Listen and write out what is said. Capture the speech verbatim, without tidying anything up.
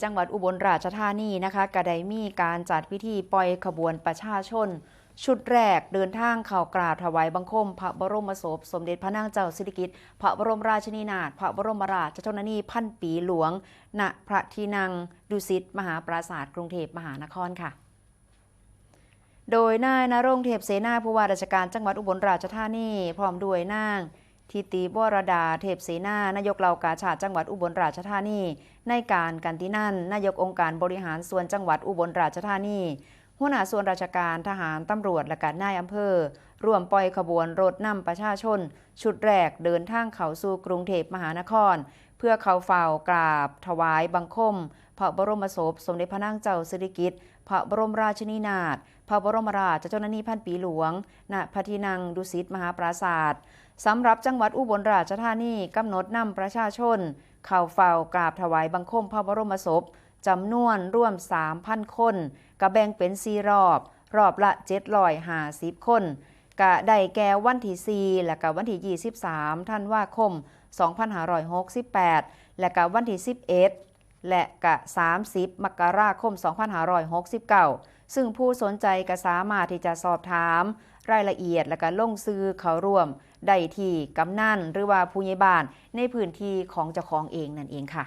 จังหวัดอุบลราชธานีนะคะ ก็ได้มีการจัดพิธีปล่อยขบวนประชาชน ชุดแรกเดินทางเข้ากราบถวายบังคมพระบรมศพสมเด็จพระนางเจ้าสิริกิติ์ พระบรมราชินีนาถ พระบรมราชชนนีพันปีหลวง ณ พระที่นั่งดุสิตมหาปราสาท กรุงเทพมหานครค่ะ โดยนายณรงค์ เทพเสนา ผู้ว่าราชการจังหวัดอุบลราชธานี พร้อมด้วยนาง ทิติวรดา เทพเสนา นายกเหล่ากาชาดจังหวัดอุบลราชธานี ในการกันตินั้น นายกองค์การบริหารส่วนจังหวัดอุบลราชธานี หัวหน้าส่วนราชการ ทหาร ตำรวจ และก็นายอำเภอ ร่วมปล่อยขบวนรถนำประชาชน ชุดแรกเดินทางเข้าสู่กรุงเทพมหานคร เพื่อเข้าเฝ้ากราบถวายบังคม พระบรมศพสมเด็จพระนางเจ้าสิริกิติ์ พระบรมราชินีนาถ พระบรมราชชนนีพันปีหลวง ณ พระที่นั่งดุสิตมหาปราสาท สำหรับจังหวัดอุบลราชธานี กำหนดนำประชาชน เข้าเฝ้ากราบถวายบังคมพระบรมศพ จำนวนรวม สามพัน คน ก็แบ่งเป็น สี่ รอบ รอบละ เจ็ดร้อยห้าสิบ คน ก็ได้แก่วันที่ สี่ และก็วันที่ ยี่สิบสาม ธันวาคม สองพันห้าร้อยหกสิบแปด และก็วันที่ สิบเอ็ด และก็ สามสิบ มกราคม สองพันห้าร้อยหกสิบเก้า ซึ่งผู้สนใจก็สามารถที่จะสอบถามรายละเอียด และก็ลงชื่อเข้าร่วมได้ที่กำนัน หรือว่าผู้ใหญ่บ้านในพื้นที่ของเจ้าของเองนั่นเองค่ะ